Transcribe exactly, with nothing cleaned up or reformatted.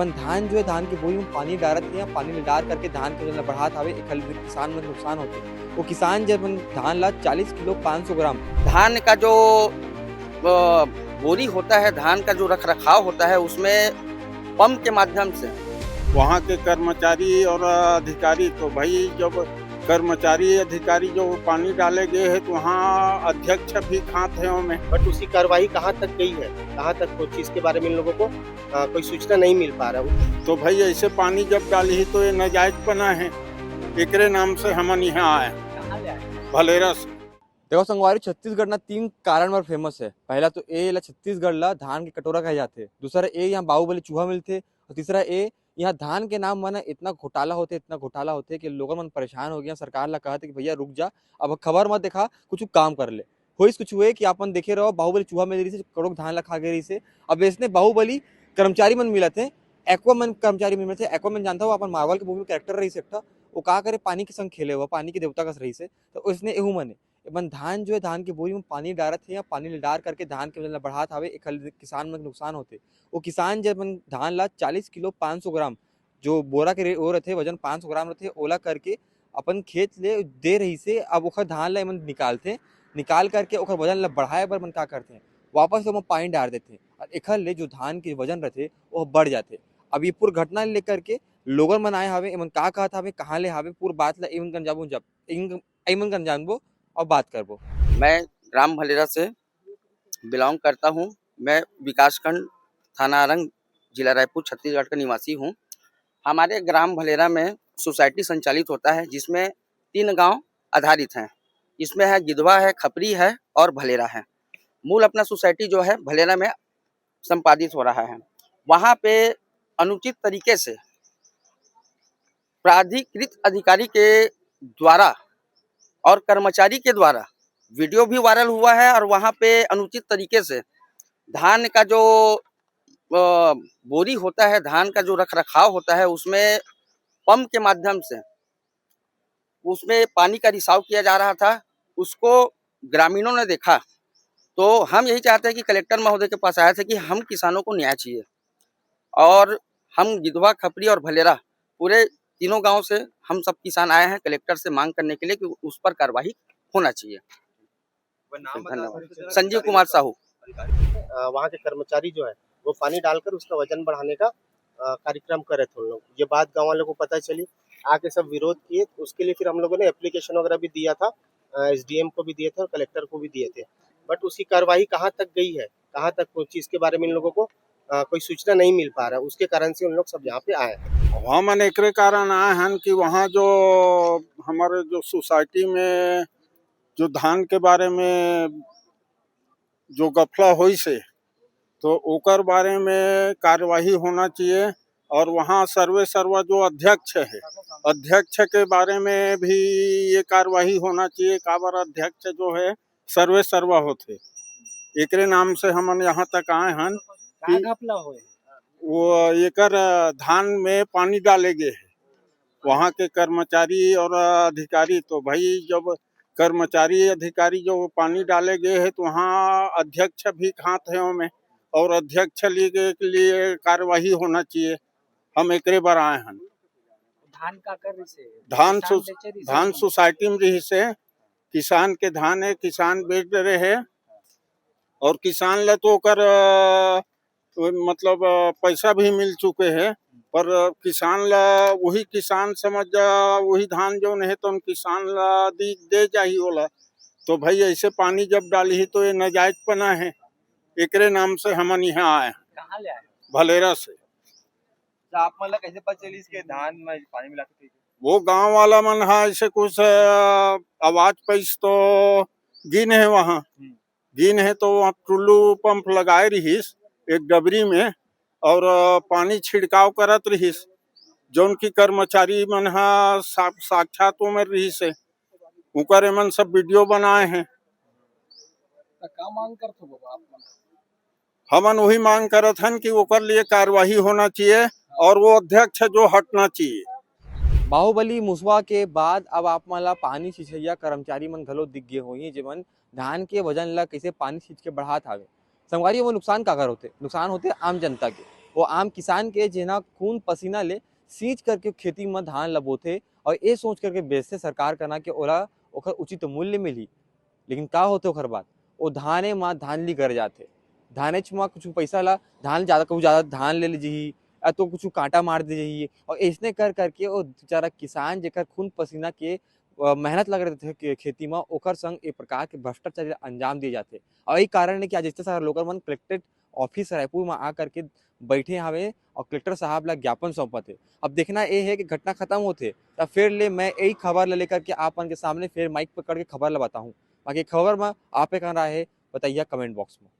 अपन धान जो है, धान के बोरी में पानी डारत हे या पानी ल डार करके धान के वजन ल बढ़ात हावे, एखर ले किसान मन नुकसान होथे। वो किसान जब अपन धान ला चालीस किलो पाँच सौ ग्राम धान का जो अ, बोरी होता है, धान का जो रख रखाव होता है, उसमें पंप के माध्यम से वहाँ के कर्मचारी और अधिकारी तो भाई, जब कर्मचारी अधिकारी जो पानी डाले गए हैं तो वहाँ अध्यक्ष भी खात है ओमे। बट उसकी कार्रवाई कहाँ तक गई है, कहाँ तक पहुंची, इसके बारे में इन लोगों को अ, कोई सूचना नहीं मिल पा रहा है। तो भाई, ऐसे पानी जब डाली तो ये नाजायज बना है, एकरे नाम से हमन यहाँ आए भलेरा से। देखो संगवारी, छत्तीसगढ़ ना तीन कारण बर फेमस है। पहला तो ए ला छत्तीसगढ़ ला धान के कटोरा कहे जाथे, दूसरा ए यहाँ बाहुबली चूहा मिलथे, और तीसरा ए यहाँ धान के नाम म ना इतना घोटाला होथे, इतना घोटाला होथे कि लोगन मन परेशान हो गए, सरकार ला कहत हे कि भैया रुक जा, अब खबर मत देखा, कुछ काम कर ले। होइस कुछ हुए कि आपन देखे रहो, बाहुबली चूहा मिल रही से, करोड़ धान ला खा गए रही से। अब इसने बाहुबली कर्मचारी मन मिलत हे, एक्वामैन कर्मचारी मन मिलत हे। एक्वामैन जानता हो, अपन मार्वल के मूवी में कैरेक्टर रही से एक ठा, वो का करे, पानी के संग खेले हुआ, पानी के देवता कस रही से, तो उसने एहू मने एमन धान जो है, धान के बोरी में पानी डारत हे या पानी ल डार करके धान के वजन ल बढ़ात हावे, एखर ले किसान मन के नुकसान होथे। वो किसान जब अपन धान ला चालीस किलो पाँच सौ ग्राम, जो बोरा के रे-, वो रथे, वजन पाँच सौ ग्राम रथे, ओला करके अपन खेत ले दे रही से, अब ओखर धान ला एमन निकालथे, निकाल करके ओखर वजन ला बढ़ाए बर मन का करथे, वापस ओमा पानी डार देथे, और एखर ले जो धान के वजन रथे, वो बढ़ जाथे। अब ये पूरा घटना ले करके लोगन मन आए हावे, एमन का कहत हावे, कहाँ ले हावे, पूरा बात ला एमन कन जाबो, जब एमन एमन कन जानबो और बात करबो। मैं ग्राम भलेरा से बिलोंग करता हूँ। मैं विकासखंड थाना आरंग, जिला रायपुर, छत्तीसगढ़ का निवासी हूँ। हमारे ग्राम भलेरा में सोसाइटी संचालित होता है, जिसमें तीन गांव आधारित हैं। इसमें है गिधवा है, खपरी है और भलेरा है। मूल अपना सोसाइटी जो है भलेरा में संपादित हो रहा है। वहाँ पे अनुचित तरीके से प्राधिकृत अधिकारी के द्वारा और कर्मचारी के द्वारा वीडियो भी वायरल हुआ है और वहाँ पे अनुचित तरीके से धान का जो अ, बोरी होता है, धान का जो रख रखाव होता है, उसमें पंप के माध्यम से उसमें पानी का रिसाव किया जा रहा था। उसको ग्रामीणों ने देखा, तो हम यही चाहते हैं कि कलेक्टर महोदय के पास आए थे कि हम किसानों को न्याय चाहिए और हम गिधवा, खपरी और भलेरा, पूरे तीनों गांव से हम सब किसान आए हैं कलेक्टर से मांग करने के लिए कि उस पर कार्रवाई होना चाहिए। वो नाम बता धन्यवाद। दीजिए। संजीव कुमार साहू। अ, वहाँ के कर्मचारी जो है, वो पानी डालकर उसका वजन बढ़ाने का अ, कार्यक्रम करे थे उन लोग। ये बात गाँव वालों को पता चली, आके सब विरोध किए। उसके लिए फिर हम लोगों ने एप्लीकेशन वगैरह भी दिया था, एसडीएम को भी दिए थे और कलेक्टर को भी दिए थे। बट उसकी कार्रवाई कहाँ तक गई है, कहाँ तक पहुंची, इसके बारे में इन लोगों को अ, कोई सूचना नहीं मिल पा रहा है। उसके कारण से उन लोग सब यहाँ पे आए हैं। हमन एकरे कारण आए हन कि वहाँ जो हमारे जो सोसाइटी में जो धान के बारे में जो गफला होइस हे, तो ओकर बारे में कार्यवाही होना चाहिए। और वहाँ सर्वे सर्वा जो अध्यक्ष है, अध्यक्ष के बारे में भी ये कार्यवाही होना चाहिए। काबर अध्यक्ष जो है सर्वे सर्वा होथे, एकरे नाम से हमन यहाँ तक आए हन। का घपला होए? वो एकर धान में पानी डाले गए है वहाँ के कर्मचारी और अधिकारी। तो भाई, जब कर्मचारी अधिकारी जो पानी डाले गए है तो वहाँ अध्यक्ष भी खात है ओमे, और अध्यक्ष लिए के लिए कार्यवाही होना चाहिए। हम एकरे बर आए हन। धान का कर रही से? धान किसान सु- बेचे रही से? धान सोसाइटी में रही से, किसान के धान है, किसान बेच रहे हैं। और किसान ला तो ओकर अ, मतलब अ, पैसा भी मिल चुके हैं, पर किसान ला वही किसान समझ जा, वही धान जौन है तो किसान ला दी दे जाही ओला। तो भाई, ऐसे पानी जब डाली तो ये नाजायज पना है, एकरे नाम से हमन यहाँ आए हैं कहाँ ले आए? भलेरा से। तो आप मन ला कैसे पता चली इसके धान में पानी मिला के? वो गांव वाला मन हा ऐसे कुछ अ, आवाज पैस तो गिन है वहाँ, गिन है तो वहाँ टुल्लू पंप लगाए रहीस एक डबरी में, और अ, पानी छिड़काव करत रहीस, जौन की कर्मचारी मन हा सा, साक्षात ओमे रहीस है, उकर एमन सब वीडियो बनाए हैं। तो का मांग करत हो बाबा आप मन? हमन वही मांग करत हन कि ओकर लिए कार्यवाही होना चाहिए और वो अध्यक्ष जो हटना चाहिए। बाहुबली मुसवा के बाद अब आप मन ला पानी छिंचइया कर्मचारी मन घलो दिख गे होही, जेमन धान के वजन ला कइसे पानी छींच के बढ़ात हावे। संगवारी, वो नुकसान काकर होथे? नुकसान होथे आम जनता के। वो आम किसान के, जेना खून पसीना ले सींच करके खेती म धान ल बोथे और ये सोच करके बेचथे सरकार कना के ओला ओकर उचित मूल्य मिलही। लेकिन का होथे ओकर बाद? वो धाने म धांधली कर जाथे। धानेच म कुछ पैसा ला, धान ज्यादा, कहूँ ज्यादा धान ले ले जही, या तो कुछ कांटा मार दे जही, और ऐसने कर करके वो बेचारा किसान, जेकर खून पसीना के, अ, मेहनत लग रहे थे के-, खेती म, ओकर संग ए प्रकार के भ्रष्टाचारी ला अंजाम दिए जाथे। और यही कारण है कि आज इतने सारे लोगन मन कलेक्ट्रेट ऑफिस रायपुर म आ करके बैठे हवे और कलेक्टर साहब ला ज्ञापन सौंपत हे। अब देखना ये है कि घटना खत्म होथे, तब फिर ले मैं यही खबर ला लेकर के आप मन के सामने फिर माइक पकड़ के खबर ला बताहूँ। बाकी खबर म आप एक राय है, बताइए कमेंट बॉक्स में।